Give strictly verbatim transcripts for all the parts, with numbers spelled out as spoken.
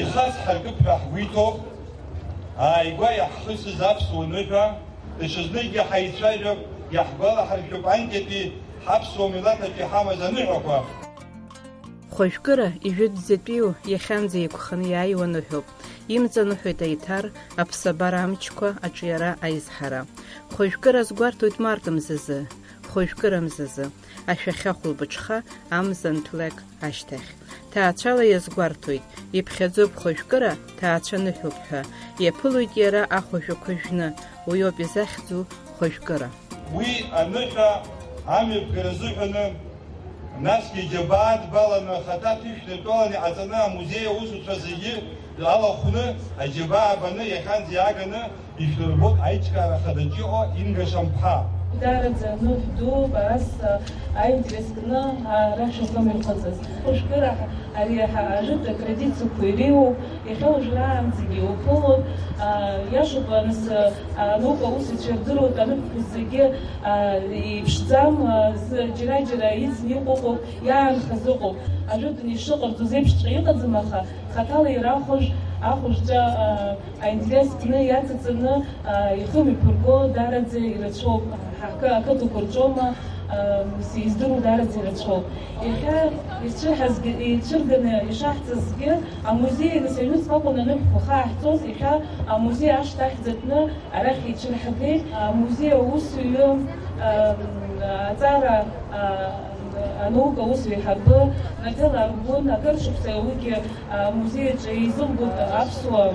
Ихацҳаркып ҳәа ҳгәы иҭоуп, ааигәа иаҳхысыз аԥсуа ныҳәа, даҽазныкгьы ҳаицәажәап, иаҳгәалаҳаршәап анкьатәи ҳаԥсуа милаҭаҿ иҳамаз аныҳәақәа. Хәажәкыра ижәытәӡатәиу иахьанӡа еиқәханы иааиуа ныҳәоуп. Имҵаныҳәоит аиҭар, аԥсабара амчқәа, аҿиара, аизҳара. Хәажәкыра азгәарҭоит март мзазы, хәажәкыра мзазы, ашәахьа хәылбыҽха, амза нҭлек ашьҭахь. Ҭаацәала иазгәарҭоит, иԥхьаӡоуп хәажәкыра, ҭаацәа ныҳәоуп ҳәа. Иаԥылоит иара ахәажәақәа жәны, уиоуп изахьӡу хәажәкыра. Уи аныҳәа амҩаԥгара азыҳәаны, насгьы џьабаа дбаланы, ахаҭа ҭышәнатәалан иҟаҵаны, амузеи аусуцәа зегьы алахәны, аџьабаа баны, иахьанӡа иааганы ишәдырбоит аиҿкаара хадаҿ иҟоу Инга Шамԥҳа. Даараӡа аныҳәа дууп, ас аинтерес кны арахь шәызлымҩахыҵыз. Хәажәкыра ари ҳа ажәытә атрадициақәа иреиуоуп, иахьа уажәраанӡагьы иуԥылоит. А, иашоуп, нас, а, анаука аусзуҩцәа ирдыруеит, аныҳәақәа зегьы, а, еиԥшӡам, а, з-, џьара-џьара иӡны иҟоуп, иаанхаз ыҟоуп. Ажәытәан ишыҟарҵоз еиԥшҵәҟьа иҟаӡам, аха хаҭала иара ахәажә, ахәажәҵәа, а, аинтерес кны иаҵаҵаны, а, ихы мҩаԥырго даараӡа ирацәоуп. Ҳа ҳқы-, ақыҭақәа рҿоума, а, ус издыруа даараӡа ирацәоуп. Иахьа ицәырҳазгьы, ицәырганы ишаҳҵазгьы, амузеи, нас, аҩныҵҟа акәын аныҳәақәа хааҳҵоз, иахьа амузеи ашҭа ахьӡ атны арахь ицәырҳгеит. Амузеи аусзуҩы, а, аҵара, а, анаука аус еиҳабы Наҭел Аргәын, акыр шықәса уигьы амузеи аҿы еизымгоит аԥсуа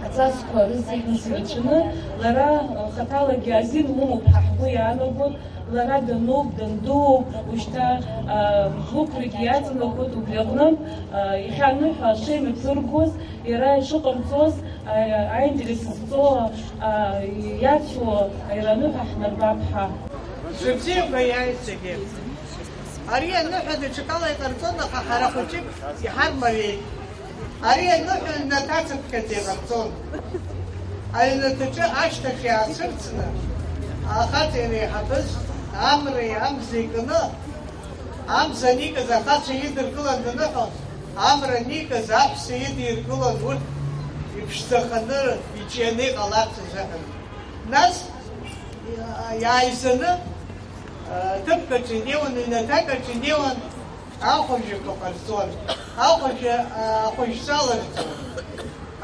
аҵасқәа рызегьы ирацәаны, лара хаҭалагьы азин лымоуп ҳәа ҳгәы иаанагоит, лара дануп, дандууп, ушьҭа, а, гәыԥрагьы иаҵанакуеит, убри аҟнытә, а, иахьа аныҳәа шеимаԥыргоз, иара ишыҟарҵоз, а, аинтерес зҵоу, а, иацу иара аныҳәа ҳнарбап ҳәа. Шәыбзиақәа иааит зегьы. Ари аныҳәа даҽакала иҟарҵон, аха ҳара хәыҷык иҳармариеит. Ари аныҳәа ҩнаҭа цыԥхьаӡа иҟарҵон. Аҩнаҭаҿы ашьҭахь иаацәырҵны, ахаҵа иреиҳабыз амреи амзеи кны, амза аникыз ахацәа идыркылан даныҳәон, амра аникыз аҳәса идиркылон урҭ иԥшӡаханы, иҿианы иҟаларц азыҳәан. Нас иа-, иааизаны, а, ҭыԥк аҿы инеиуан, ҩнаҭак аҿы инеиуан, ахәажәақәа ҟарҵон, ахәажәа, а, ахәажәҵәа ларҵон.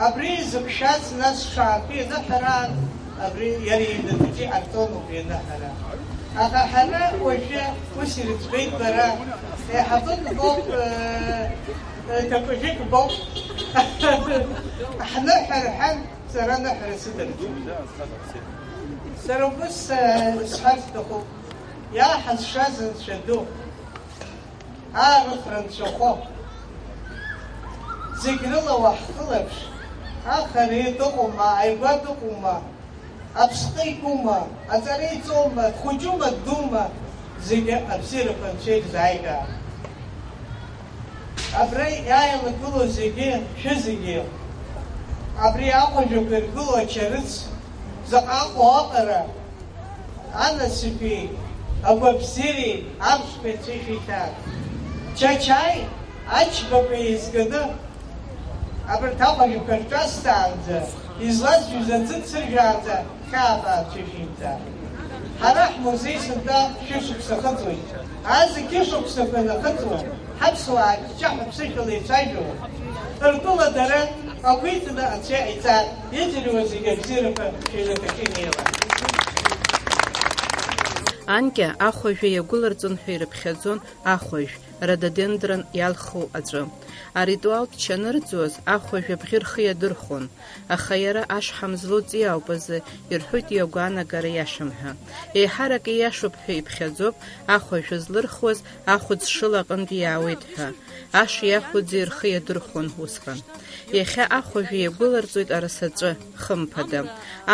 Абри изықәшәаз нас шаартәи аныҳәараан, абри иара иҩнаҭаҿы иҟарҵон убри аныҳәара. Аха ҳара уажәы ус ирыӡбеит бара, еиҳабык боуп, э, э, ҭакәажәык боуп. Ҳныҳәа рҳәан, сара аныҳәара сыдырҵеит. Сара убыс, э, сҳәар сҭахуп, иааҳазшаз Анцәа ду, аарыхра нцәахәы. Зегь рыла уаҳхылаԥш, ахара дыҟоума, ааигәа дыҟоума, аԥсҟы игума, аҵара иҵоума, дхәыҷума, ддуума, зегьы абзиарақәа Анцәа ирзааигааит. Абра иааилагылоу зегьы, шәызегьы, абри ахәажәақәа иргылоу ачарыц, заҟа аҟоу аҟара, анасыԥи, агәабзиареи, амшқәеи Анцәа ишәиҭааит. Чачаи Ачбақәа еизганы, абарҭ ахәажәқәа рҿасҵаанӡа, излазҩыз аӡы цыржәаанӡа, хьаабаа Анцәа ишәиҭааит. Ҳара ҳмузеи сынтәа шәышықәса ахыҵуеит. Азегь ишықәсақәа анахыҵуа, ҳаԥсуаа ҷҷаҳәа ԥсышәала еицәажәо, ртәыла дара агәы иҵаны Анцәа иҵар, иӡырҩуа зегьы абзиарақәа шәыҩнаҭаҿы инеилар. Анкьа ахәажәа иагәыларҵон ҳәа ирыԥхьаӡон ахәажә, рододендрон иалху аҵәы. Аритуалтә чанырӡуаз ахәажә абӷьы рхы иадырхәон, аха иара ашҳам злоу ҵиаауп азы ирҳәоит иагәаанагара иашам ҳәа. Еиҳарак ииашоуп ҳәа иԥхьаӡоуп, ахәажә злырхуаз ахәыӡ шыла аҟынтә иаауеит ҳәа. Аш иахәыӡи рхы иадырхәон усҟан. Иахьа ахәажә иагәыларҵоит арасаҵәы, хымԥада.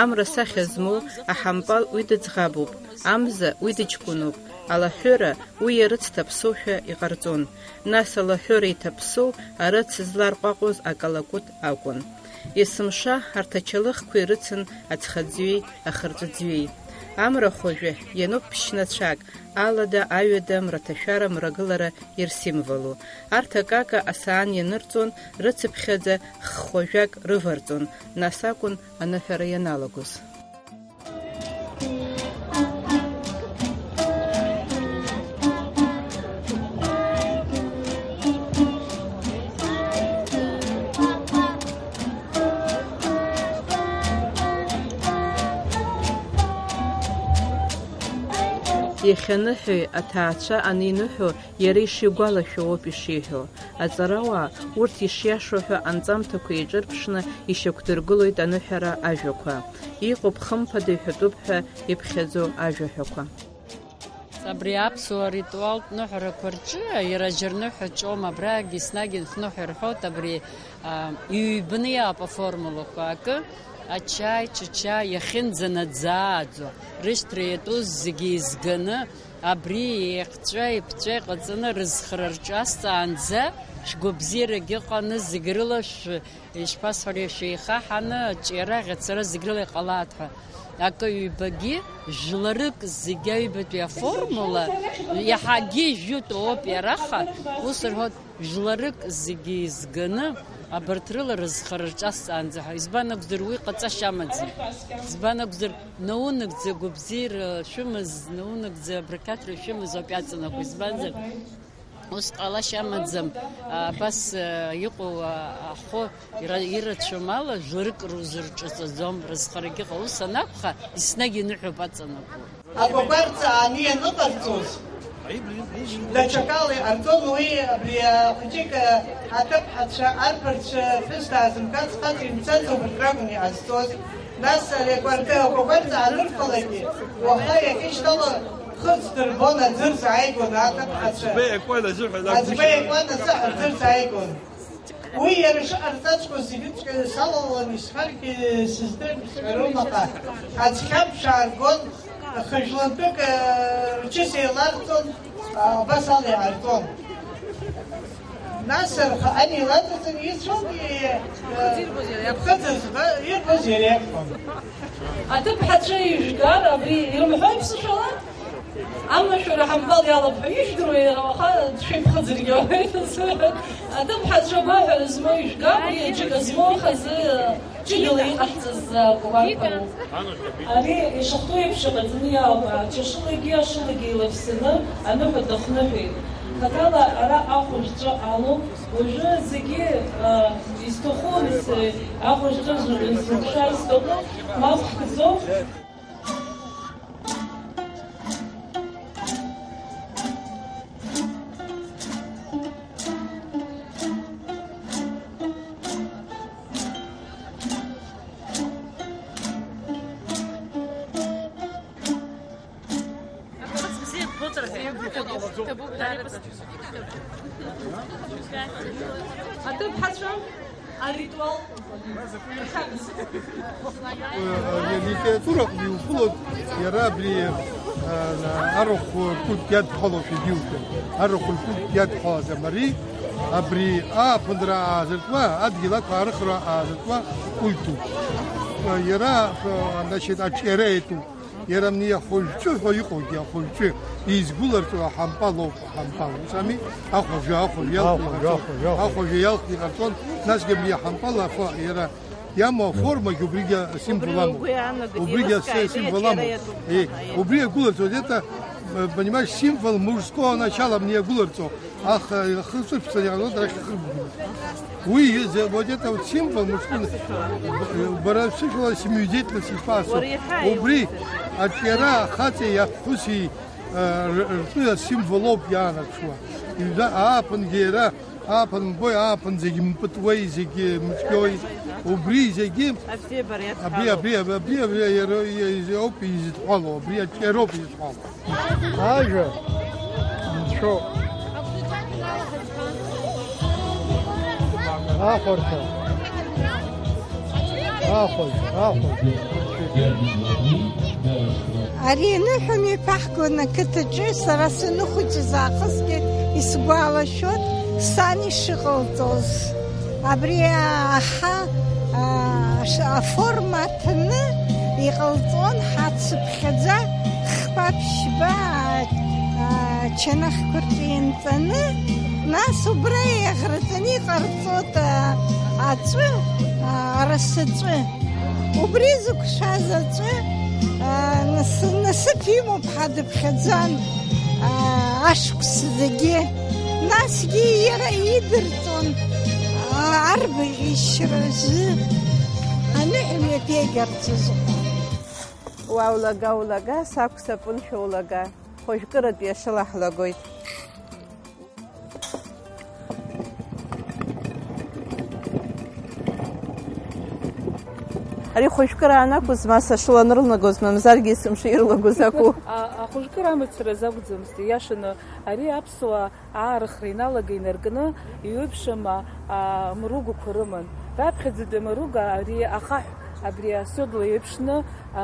Амра сахьа змоу аҳампал уи дыӡӷабуп, амза уи дыҷкәыноуп, алаҳәыра уи иарыцҭаԥсоушәа иҟарҵон. Нас алаҳәыра иҭаԥсоу арыц зларҟәаҟәоз акалакәыт акәын. Есымша арҭ ачалыхқәа ирыцын аӡхаӡҩеи ахырҵәыӡҩеи. Амра хәажәы иануп ԥшьнацәак, алада, аҩада, мраҭашәара, мрагылара ирсимволу. Арҭ акака асаан ианырҵон, рыцыԥхьаӡа ххәажәак рыварҵон, нас акәын аныҳәара ианалагоз. Иахьаныҳәои аҭаацәа аниныҳәо, иара ишигәалашәо ауп ишиҳәо. Аҵарауаа, урҭ ишиашоу ҳәа анҵамҭақәа еиҿырԥшны ишьақәдыргылоит аныҳәара ажәақәа. Иҟоуп, хымԥада иҳәатәуп ҳәа иԥхьаӡоу ажәаҳәақәа. Абри аԥсуа ритуалтә ныҳәарақәа рҿы иара џьарныҳәа ҿоума, абрагь еснагь хныҳәа ирҳәоит, абри, а, иҩбаны иаауп аформулақәа акы, ачаи, чача иахьынӡанаӡааӡо, рышьҭра иатәу зегьы еизганы, абри еиҟҵәа-еиԥҵәа иҟаҵаны рызхара рҿасҵаанӡа, шәгәабзиарагь ыҟаны, зегь рыла шә-, ишԥасҳәари, шәеихаҳаны, аҿиара, аӷьацара зегь рыла иҟалааит ҳәа. Акы-ҩбагьы, жәларык зегь аҩбатәи аформула, иаҳагьы ижәытәу ауп иараха, ус рҳәоит, жәларык зегьы еизганы, абарҭ рыла рызхара рҿасҵаанӡа ҳәа. Избан акәзар, уи ҟаҵашьа амаӡам. Избан акәзар, наунагӡа гәабзиара шәымаз, наунагӡа абрақьаҭра шәымаз ауп иаҵанакуа. Избанзар, ус ҟалашьа амаӡам, абас, а, иҟоу, а, ахәы ира-, ирацәам ала, жәларык рузырҿаҵаӡом, рызхарагьы ыҟам. Ус анакәха, еснагь иныҳәоуп аҵанакуа. Агәагәарҵа ааны ианыҟарҵоз, даҽакала иҟарҵон уи, абри ахәыҷык, аҭыԥҳацәа, арԥарцәа, ԥҳәыс даазымгацт, хаҵа имцаӡо убырҭ ракәын иҟазҵоз. Нас ари акәарҭа, агәагәарҵа анырфалакгьы, уаха иахьышьҭало ԥхыӡ дырбон, аӡы рзааигон аҭыԥҳацәа. Аӡбеи акәан азыҳәан акәын. Аӡбеи акәан азыҳәан аӡы рзааигон. Уи иара шыҟарҵаҵәҟьоз зегьыҵәҟьа салалон, исҳәаргьы сыздырам, сҳәарым, аха аӡхьамԥш ааргон, хыжәлантәык, э, рчыс еиларҵон, а, убас ала иаарҵон. Нас рхаан илаҵаҵан ицәон, и-, э, иԥхыӡыз, га-, ирбоз иара иакәхон. Аҭыԥҳацәа ижәгар, абри ирымҳәои ԥсышәала? Амашәыра ҳампал иалоуп ҳәа ижәдыруеи, иара уаха дшәиԥхыӡыргьы? Аҭыԥҳацәа гәаҳәара змоу ижәга, абри аџьыка змоу хазы ҷыдала иҟаҳҵаз акәабарқәа роуп. Ари ишахәҭоу еиԥш иҟаҵаны иаауп, аҽа шылагьы ашылагьы еилаԥсаны аныҳәа дахныҳәеит. Хаҭала ара ахәажә ҿы алоуп, уажәы зегьы, а, изҭаху, ахәажә ҿы зықәшәа изҭаху мап ҳкӡом. Аҭыԥҳацәа. Аритуал. Литератураҟны иуԥылоит иара абри, а, арахә ркульт иадҳәалоушәа идиушәа. Арахә ркульт иадҳәалаӡам ари, абри ааԥынра аазыртуа, адгьыл ақәаарыхра аазыртуа культуп. Иара, а, значит, аҿиара иатәуп. Иара амни ахәыжәҿы ҳәа иҟоугьы ахәыжәҿы изгәыларҵо аҳампал ауп, аҳампал. Ус ами? Ахәажәы, ахәажәы иалхны Ахәажәы, иҟарҵон. Ахәажәы, ахәажәы. Ахәажәы иалхны иҟарҵон, насгьы абри аҳампал афо-, иара иамоу аформагьы убригьы асимвол Убри амоуп. Убри угәы иаанагеит, Убригьы ас-, илыскааит, асимвол амоуп. Иара иатәуп. Э, Аиа. Убри иагәыларҵо, это, э, понимаешь, символ мужского начала амни иагәыларҵо. Аха, ахы цәыԥса иаалоит, арахь ахы. Уи, зе-, вот это вот символ, мужской, б-, бара сышәала семидесятилетие ишԥасо. Уара иаҳа Убри еиуеит. Аҿиара ахаҵеи аԥҳәыси, э, р-, ртәы асимвол ауп иаанарԥшуа. Ҩажәа ааԥынгьы иара, ааԥын мбои, ааԥын зегь мпытуеи, зегь мыцәгьои. Убри зегьы Абзиабара абри, иадҳәалоуп. Абри, абри, абри, абри иара, иара, иара ауп изыдҳәало, абри аҿиароуп изыдҳәало. Ажәа нцәоуп. Ахәарҭа. Ахәажә, ахәажә. Ари аныҳәа мҩаԥаҳгон ақыҭаҿы, сара саныхәыҷыз аахысгьы исгәалашәоит сан ишыҟалҵоз. Абри аҳа, а, ш-, аформа аҭаны, Иҟалҵон ҳацыԥхьаӡа хԥа-ԥшьба, а, чанахқәа рҿы ианҵаны, нас убра еиӷраҵаны иҟарҵот, а, аҵәы, а, арасаҵәы. Убри зықәшәаз аҵәы, а, нас-, насыԥ имоуп ҳәа дыԥхьаӡан, а, ашықәс зегьы. Насгьы иара идырҵон, а, арбаӷь ишьра азы аныҳәа мҩаԥигарц азыҳәан. Уаулага, улага, сакәсапыншәа улага. Хәажәкыратәи ашыла ҳлагоит. Ари хәажәкыра анакәыз, ма сашыла анырлагоз, мамзаргьы есымша ирлагоз акәу? А, ахәажәкыра амацараз акәӡамызт, ииашаны, ари аԥсуаа аарыхра иналага инаркны, иҩеиԥшым, а, а, мыругақәа рыман. Раԥхьаӡатәи амыруга ари ахаҳә, абри асиодла еиԥшны, а,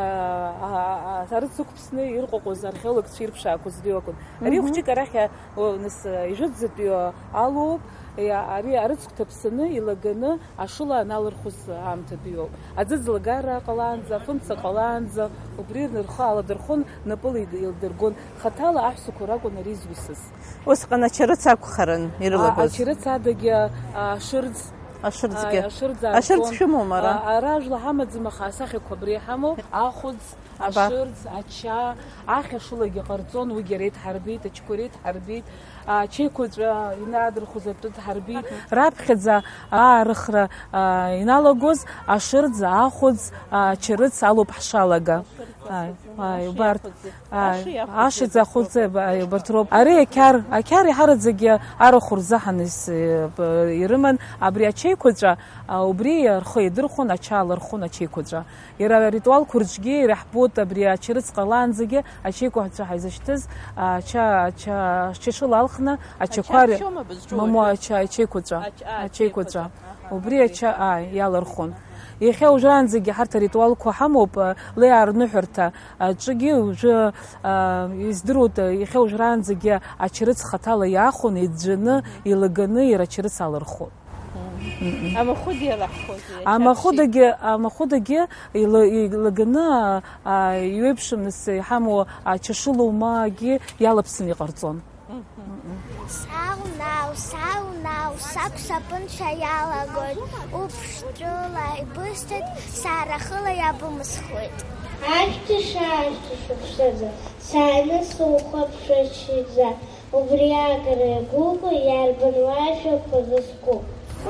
а, а, арыц ықәԥсны ирҟәаҟәоз археологцәа ирԥшаақәа здыҩуа акәын. Ари Мгм. хәҷык арахь, а, о, нас, а, ижәытәӡатәи, а, алоуп, иа-, ари арыцхә ҭаԥсаны, илаганы ашыла аналырхуаз аамҭатәиоуп. Аӡы ӡлагара ҟалаанӡа, афымца ҟалаанӡа, убри рнархо аладырхәын, напыла ид-, илдыргон. Хаҭала аҳәсақәа ракәын ари зусыз. Усҟан ачарыц акәхарын ирылагоз. А, ачарыц адагьы, а, ашырӡ. Ашырӡгьы. Ааи, ашырӡ Ашырӡ ааргон. Шәымоума ара? А, ара ажәла ҳамаӡам, аха асахьақәа абри иҳамоуп. Ахәӡ, Аба. Ашырӡ, ача, ахь ашылагьы ҟарҵон, уигьы ара идҳарбеит, ачқәа реидҳарбеит, ачеиқәаҵәа инаадырхәыз атәы дҳарбеит. Раԥхьаӡа аарыхра, а, иналагоз ашырӡ, ахәӡ, ачарыц алоуп ҳшалага. Ааи, ааи, убарҭ, ааи, ашыӡ, ахәӡы, ааи, убарҭ роуп. Ари ақьар, ақьар иаҳараӡакгьы арахә рзаҳаны ис-, б-, ирыман, абри ачеиқәаҵәа, а, убри рхы иадырхәон, ача алырхәон ачеиқәаҵәа. Иара аритуалқәа рҿгьы ираҳбоит, абри ачарыц ҟалаанӡагьы ачеиқәаҵәа ҳаизышьҭыз, ача, ача, ачашыла алхны, ачақәа Ача ри-, шәоума бызҿу мамоу уажәы? Ача, ачеиқәаҵәа, Ача, а, ачеиқәаҵәа. Аха, Убри абри. Ача, ааи, иалырхуан. Иахьа уажәраанӡагьы ҳарҭ аритуалқәа ҳамоуп, а, леи арныҳәарҭа, аҿгьы уажәы, а, издыруеит, а, иахьа уажәраанӡагьы ачарыц хаҭала иаахәон, иӡәӡәаны, илаганы иара ачарыц алырхуан. Амахәыда иалаҳхузеи? Амахәыдагьы, амахәыдагьы ила-, илаганы, а, а, иҩеиԥшымыз иҳамоу ачашылоумагьы иалаԥсны иҟарҵон. Саунау, саунау, сакәсап нцәа иалагоит, уԥштәыла ибысҭеит, сара хыла иабымысхуеит. Ашәҭыша, ашәҭыша шықәсаӡа, сааины сухәаԥшуашьаӡа, убри агара иагәылгоу иарбан уашәақәа рызку?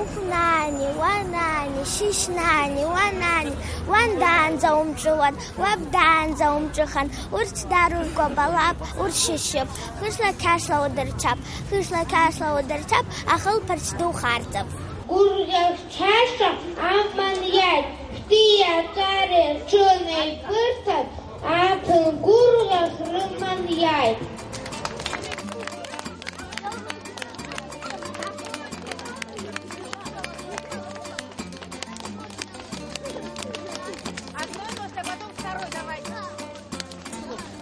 Ухәнани, уанани, шьышьнани, уанани, уандаанӡа умҵәуан, уабдаанӡа умҵәухан, урҭ дарургәабалап, урҭ шьышьып, хышла-қьашла удырчап, хышла-қьашла удырчап, ахылԥарч ду харҵап. Гәырӷьаҿҳәаша аман иааит, шәтәи аҵареи аҽынеибырҭан, аԥын гәырӷьаҿ рыман иааит.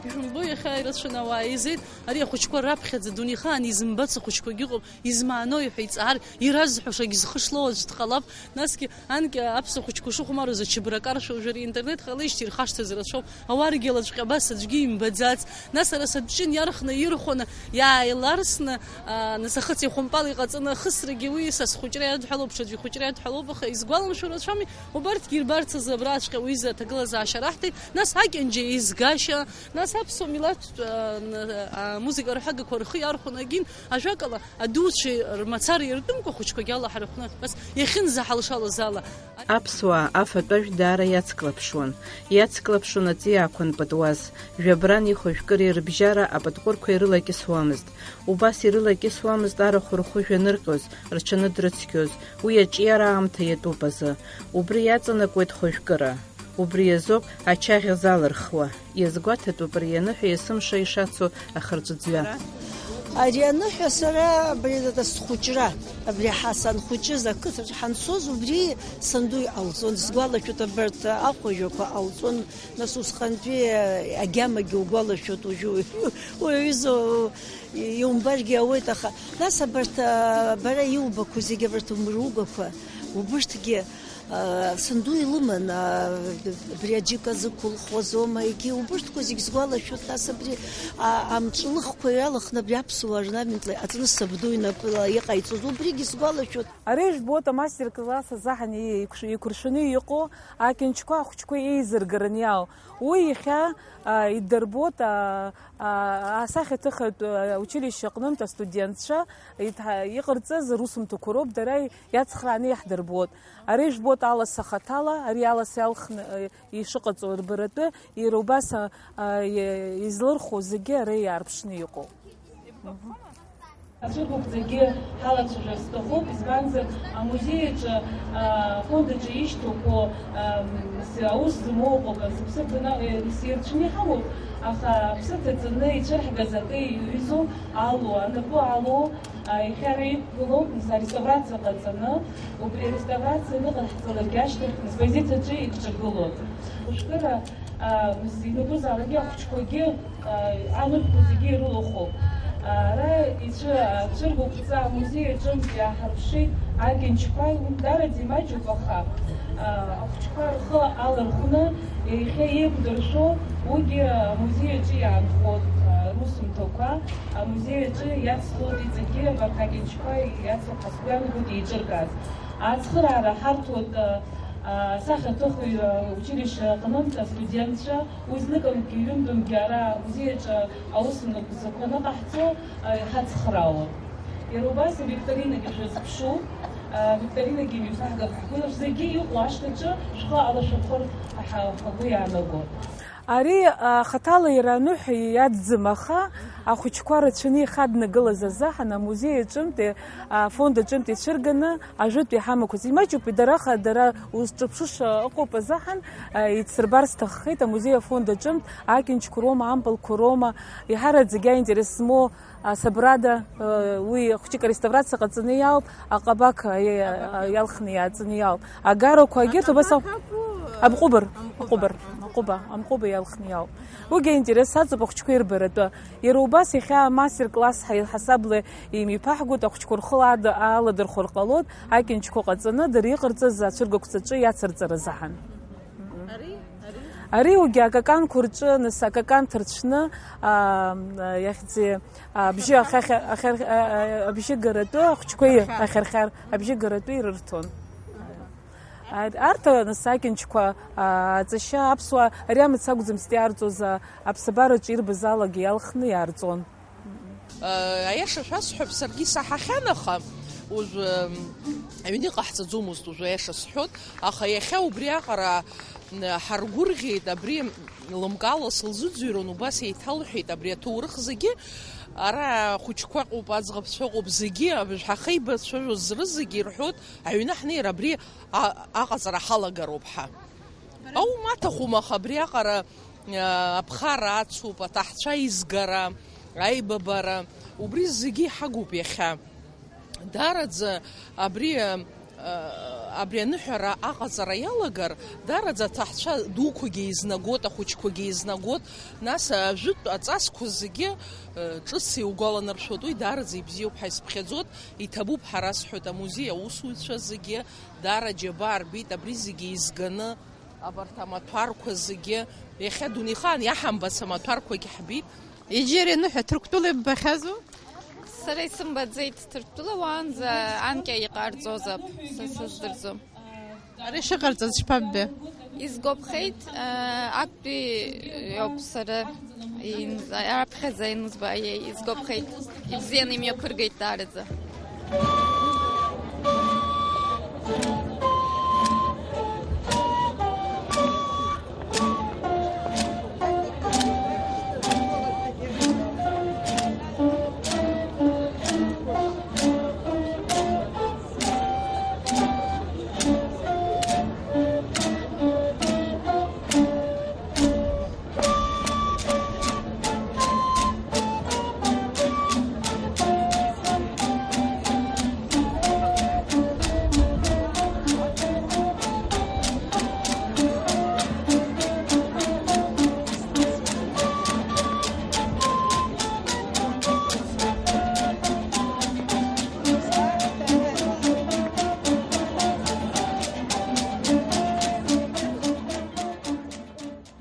Ижәымбо, иахьа ирацәаны ауаа еизеит, ари ахәыҷқәа раԥхьаӡа дунеихаан изымбац ахәыҷқәагьы ыҟоуп, измааноу ҳәа иҵаар, иразҳәашагь зхы шлоу аӡә дҟалап, насгьы анкьа аԥсуа хәыҷқәа шыхәмарыз ачабра каршәа уажәы ари интернет ҟалеижьҭеи ирхашҭыз рацәоуп, ауаргьала ҵәҟьа абас аӡәгьы имбаӡац, нас арасатә ҷын иархны ирхәаны, иааиларсны, аа, нас ахыци ахәымпали ҟаҵаны ахысрагьы уи са схәыҷра иадҳәалоуп, ҽаӡәы ихәыҷра иадҳәалоуп, аха изгәаламшәо рацәами, убарҭгьы ирбарц азы абраҵәҟьа уи изы аҭагылазаашьа раҳҭеит, нас акьанџьа еизгашьа, нас аԥсуа милаҭтә, аа, н-, аа, музыка рҳәагақәа рхы иархәаны агьин, ажәакала, адуцәа рмацара иртәымкәа ахәыҷқәагьы алаҳархәны, нас иахьынӡаҳалшалаз ала. Аԥсуаа афатә-ажәтә даара иацклаԥшуан. Иацклаԥшуан аҵиаақәа анпытуаз. Жәабран ихәажәкыреи рыбжьара апытҟәырқәа ирылакьысуамызт. Убас ирылакьысуамызт арахә рхәы жәанырҟьоз, рҽаныдрыцқьоз, уи аҿиара аамҭа иатәуп азы. Убри иаҵанакуеит хәажәкыра. Убри азоуп ачаӷьа залырхуа. Иазгәаҭатәуп ари аныҳәа есымша ишацу ахырҵәыӡҩа. Ари аныҳәа сара абри схәыҷра, абри ҳа санхәыҷыз ақыҭаҿы ҳанцоз, убри санду иҟалҵон. Сгәалашәоит, абарҭ ахәажәақәа ҟалҵон, нас усҟантәи агьамагьы угәалашәоит уажәы, уаҩыза иумбаргьы ауеит, аха нас абарҭ, а, бара иубақәо зегьы, абарҭ умругақәа, убырҭгьы Санду илыман, а, абри аџьыка зықәылхуаз аума, егьи убырҭқәа зегь сгәалашәоит, нас абри, а, амҿлыхқәа иалахны абри аԥсуа орнаментла иҟаҵаны сабду инапыла иҟаиҵоз, убригьы сгәалашәоит. Ари жәбоит амастер-класс азы ҳан еиқәш-, еиқәыршәаны иҟоу акьанчқәа ахәыҷқәа еизыргараны иаау. Уи иахьа, а, идырбоит, а, а, асахьаҭыхратә, а, училище аҟнынтә астудентцәа иҭа-, иҟарҵаз русумҭақәа роуп, дара иацхрааны иаҳдырбоит. Ари жәбоит аласа хаҭала, ари аласа иалхны, э, ишыҟаҵоу рбаратәы, иара убас, а, а, и-, излырхуа зегьы ара иаарԥшны иҟоуп. Ацәыргақәҵагьы ҳалацәажәар сҭахуп, избанзар, амузеи аҿы, а, афонд аҿы ишьҭоуқәоу, ам, с-, аус змоу ыҟоуп, сыԥсы ҭаны, э, сирцәны иҳамоуп, аха аԥсы ҭаҵаны ицәырҳгаз акы иҩызоу алу, анапы алу, а, иахьа ара иқәгылоуп, нас ареставрациа ҟаҵаны, убри ареставрациа аныҟаҳҵалакгьы ашьҭахь, нас позициаҿы икҿагылоуп. Ушәкыра, а, нас инапы залакгьы ахәыҷқәагьы, а, анырқәа зегьы ирылахәуп. А, ара ицәы-, ацәыргақәҵа амузеи аҿынтә иааҳарԥшит акьанчқәа, уи дараӡа имаҷуп, аха, а, ахәыҷқәа рхы алархәны, иахьа еиқәдыршәо, уигьы амузеи аҿы иаанхоит, а, русумҭақәа. Амузеи аҿы иацлоит иҵегьы абарҭ акьанчқәа иацу ҳазгәаанагоит еиҿыркааз. Ацхыраара ҳарҭоит, а, а, асахьаҭыхҩы училище аҟнынтә астудентцәа, уи зныкымкгьы ҩынтәымкгьы ара амузеи аҿы аусмҩаԥгатәқәа аныҟаҳҵо, а, иҳацхраауа. Иара убас авикторинагьы шәазыԥшу, а, авикторинагьы имҩаԥаҳгап ҳгәы, зегьы иҟоу ашҭаҿы шәхы алашәырхәыр ҳа-, ҳгәы иаанагоит. Ари, а, хаҭала иара аныҳәа иаӡӡам, аха ахәыҷқәа рацәаны ихаднагылаз азыҳәан амузеи аҿынтәи, афонд аҿынтә ицәырганы ажәытә иҳамақәаз. Имаҷуп, дара ха-, дара узҿыԥшыша ыҟоуп азыҳәан, а, ицсырбар сҭаххеит амузеи афонд аҿынтә акьанчқәа роума, ампылқәа роума, еиҳараӡагьы аинтерес змоу Асабрада, э, уи хәҷык ареставрациа ҟаҵаны иаауп, аҟабақ, э, э, иалхны иааҵаны иаауп. Агарақәа егьырҭ убас ау-, Аҟабаққәа абҟәыбыр, абҟәыба. Абҟәыбыр, аҟәыба, амҟәыба иалхны иаауп. Уигьы аинтерес аҵоуп ахәҷқәа ирбаратәы. Иара убас иахьа амастер-класс ҳа-, ҳасабла имиԥаҳгоит, ахәҷқәа рхы лада-, аладырхәыр ҟалоит, акьанчқәа ҟаҵаны, дара иҟарҵаз ацәыргақәҵаҿы иацырҵара азыҳәан. Ари, ари. Ари уигьы акаканқәа рҿы, нас, акакан ҭырцәны, аа, иахьӡи-, абжьы ахьахьа-, ахьар-, а-, а-, абжьы гаратәы ахәҷқәа ир-, ахьархьар, ахьархьар, абжьы гаратәы ирырҭон. Аҳа. Ар-, арҭ, нас, акьанчқәа, аа, аҵашьа аԥсуаа ари амаца акәӡамызт иаарҵоз, а, аԥсабараҿы ирбаз алагьы иалхны иаарҵон. Аиаша шәасҳәап, саргьы исаҳахьан, аха уажәы, м, аҩны иҟаҳҵаӡомызт, уажәы аиаша сҳәот, аха иахьа убри аҟара, м, ҳаргәырӷьеит, абри лымкаала сылзыӡырҩуан, убас еиҭалҳәеит, абри аҭоурых зегьы, ара ахәыҷқәа ыҟоуп, аӡӷабцәа ыҟоуп, зегьы, абыржә ҳахеибацәажәоз рызегьы ирҳәот, аҩны ҳнеир абри а-, аҟаҵара ҳалагароуп ҳәа. Аумаҭахума, аха абриаҟара, а, аԥхара ацуп, аҭаҳцәа изгара, аибабара, убри зегьы иҳагуп иахьа. Даараӡа абри, а, абри аныҳәара аҟаҵара иалагар, даараӡа аҭаҳцәа дуқәагьы еизнагот, ахәыҷқәагьы еизнагот, нас ажәытә аҵасқәа зегьы, а, ҿыц иугәаланаршәоит, уи даараӡа ибзиоуп ҳәа исыԥхьаӡот, иҭабуп ҳәа расҳәоит амузеи аусуҩцәа зегьы, Даара џьабаа рбеит, абри зегьы еизганы, абарҭ амаҭәарқәа зегьы, иахьа дунеихаан иаҳамбац амаҭәарқәагьы ҳбеит. Иџьери аныҳәа Ҭырқәтәыла иббахьазу? Сара исымбаӡеит Ҭырқәтәыла, уаанӡа анкьа иҟарҵозаап, са сыздырӡом. Ари шыҟарҵаз шԥаббе? Изгәаԥхеит, аа, актәи иоуп сара инз-, аԥхьаӡа инызба-, изгәаԥхеит. Ибзианы имҩаԥыргеит даараӡа.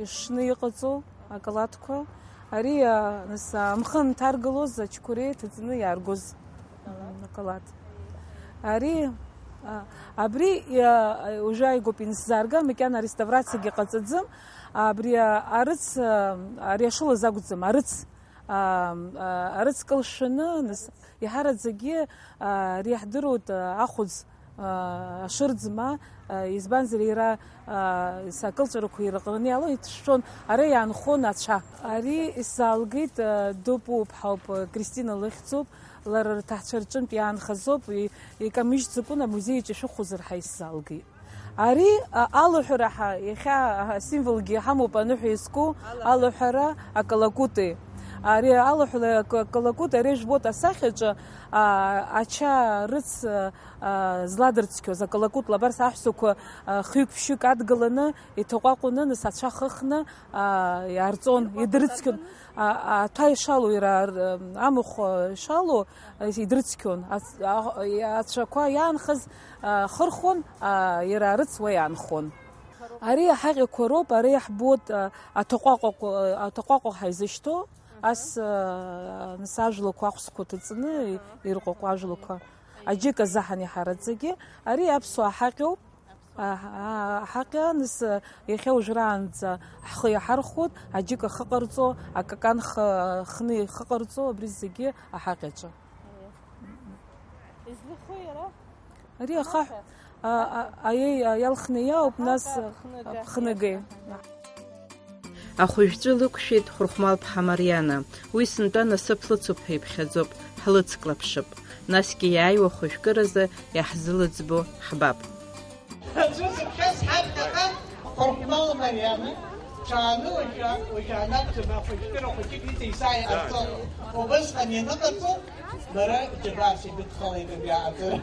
Шны иҟаҵоу акалаҭқәа, ари, а, нас, а, амхы анҭаргалоз ачқәреи ҭаҵаны иааргоз, м, акалаҭ. Ари, а, абри, а, уже ааигәоуп инысзаарга, макьана ареставрациагьы ҟаҵаӡам, абри, а, арыц, а, ари ашылаз акәӡам, арыц, а, а, арыц кылшәаны, нас, иҳараӡакгьы, а, ари иаҳдыруеит, а, ахәыӡ, аа, ашырӡ ма, аа, избанзар, иара, аа, сакылҵәарақәа ирыҟраны иалоу иҭшәон, ара иаанхон ацәа. Ари исзаалгеит, аа, Дупу ԥҳауп, Кристина лыхьӡуп, лара рҭаацәа рҿынтә иаанхазоуп, и-, икамыжьӡакәын амузеи аҿы ишәыхәозар ҳәа исзаалгеит. Ари, а, алуҳәара ҳа-, иахьа, а, асимволгьы иҳамоуп аныҳәа иазку алуҳәара акалакути. Ари алуҳәара ак-, акалакути, ари жәбоит асахьаҿы, а, ача рыц, а, а, зладырцқьоз акалакутла, абар саҳәсақәа, а, хҩык-ԥшьҩык адгыланы, иҭаҟәаҟәаны, нас ацәа хыхны, а, иаарҵон, идрыцқьон. А, аҭәа ишалоу, иара ар-, амахә, а, ишалоу, а, идрыцқьон. Ац-, а, ацәақәа иаанхаз, а, хырхәон, а, иара арыц уа иаанхон. Ари аҳаҟьақәа роуп, ари иаҳбоит, а, аҭаҟәаҟәаҟ-, аҭаҟәаҟәа ҳаизышьҭоу, ас, а, нас ажәлақәа ахәсқәа ҭаҵаны ирҟәаҟәа ажәлақәа. Аџьыка заҳан иҳараӡагьы, ари аԥсуа ҳаҟьоуп. Аҳ-, а-, ҳаҟьа, нас, иахьа уажәраанӡа ҳхы иаҳархәоит, аџьыка хыҟарҵо, акакан х-, хны ихыҟарҵо, абри зегьы аҳаҟьаҿы. Излыху иара? Ари ахаҳә, а, а, аиеи, а, иалхны иаауп, нас, ахаҳә, а, хныга. Хныгеи. Ахәыжәҵәы лықәшәеит Хәырхәмал-ԥҳа Мариана, уи сынтәа насыԥ лыцуп ҳәа иԥхьаӡоуп, ҳлыцклаԥшып. Насгьы иааиуа хәыжәкыразы иаҳзылыӡбо ҳбап. Аӡәы зықәшәаз ҳаԥхьаҟа Хәырхәмал Мариана, ҽааны уажәы, уажәы анакәӡам, ахәыҷкыра хәыҷык иҵеисаа иҟарҵон. Убысҟан ианыҟарҵо, бара џьабаас ибыдхалеит абри аҟаҵара.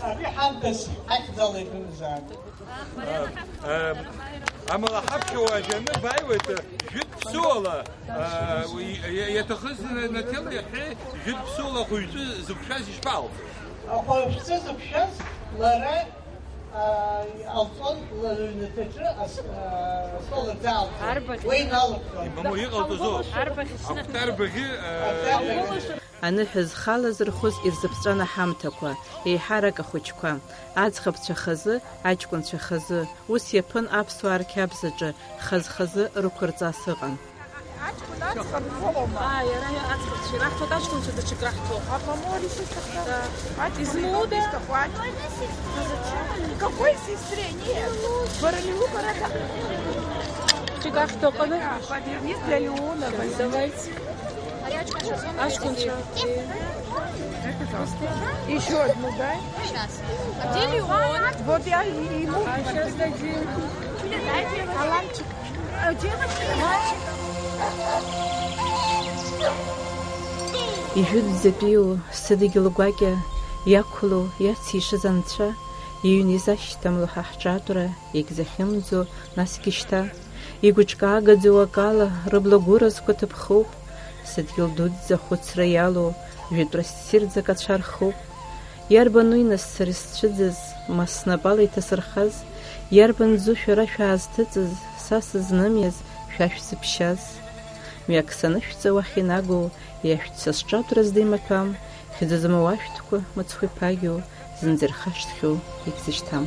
Абри ҳамҭас ҳахьӡала иҳәымзаап. Э, э, амала ҳаԥхьа уажәы анык бааиуеит, э, жәытә ԥсуала, э, уи, иа-, иаҭахыз на-, наҭела иаҳәеи, жәытә ԥсуала ахәыҷтәы зықәшәаз ишԥаалҵыз? Ахәыҷтәы зықәшәаз лара, а, иҟалҵон лыҩнаҭаҿы ас-, а, астол рзаалҵон. Арбаӷь. Уи иналыхәон. Имамоу иҟалҵозу? Арбаӷь шьны. Ахәҭарбаӷьы, э, Ахәҭарбаӷьы. Аныҳәа зхала зырхәыз ирзыԥҵәан аҳамҭақәа, еиҳарак ахәыҷқәа. Аӡӷабцәа хазы, аҷкәынцәа хазы, ус иаԥын аԥсуаа рқьабзаҿы, хаз-хазы рықәырҵас ыҟан. Аҷкәын аӡӷаб иҟоума? Аа, иара аӡӷабцәа ираҳҭоит, аҷкәынцәа даҽак раҳҭо. А по-моему, сестры. Да. Аҷкәын измоу, да? Изҭаху аҷкәын. Какой сестре? Нет. Барамилука рада. Даҽак раҳҭо ҟалоит. Подвернись для Леоновой. Давайте. Аҷкәынцәа. Ещё одну дай. Сейчас. А где Леон? Вот я и ему. А, сейчас дадим. Аланчик. А, девочка, Аланчик. Ижәытәӡатәиу сыдгьыл гәакьа иақәлоу, иацишаз анцәа, иҩны изашьҭамло ҳа ҳҿатәра, егьзахьымӡо насгьы шьҭа. Игәыҿкаагаӡоу акала рыбла гәыразқәа ҭыԥхоуп, сыдгьыл дуӡӡа ахәыцра иалоу жәытәра ссирӡак ацәа рхоуп. Иарбан уи нас сара исцәыӡыз, ма снапала иҭасырхаз? Иарбан ӡу шәара шәаазҭыҵыз, са сызнымиаз шәа шәзыԥшьаз? Мҩак санышәҵа уахь инагоу, иашәҭ са сҿатәра зда имаҭәам, хьӡы змоу ашәҭқәа мыцхә иԥагьоу, зынӡа ирхашҭхьоу егьзышьҭам.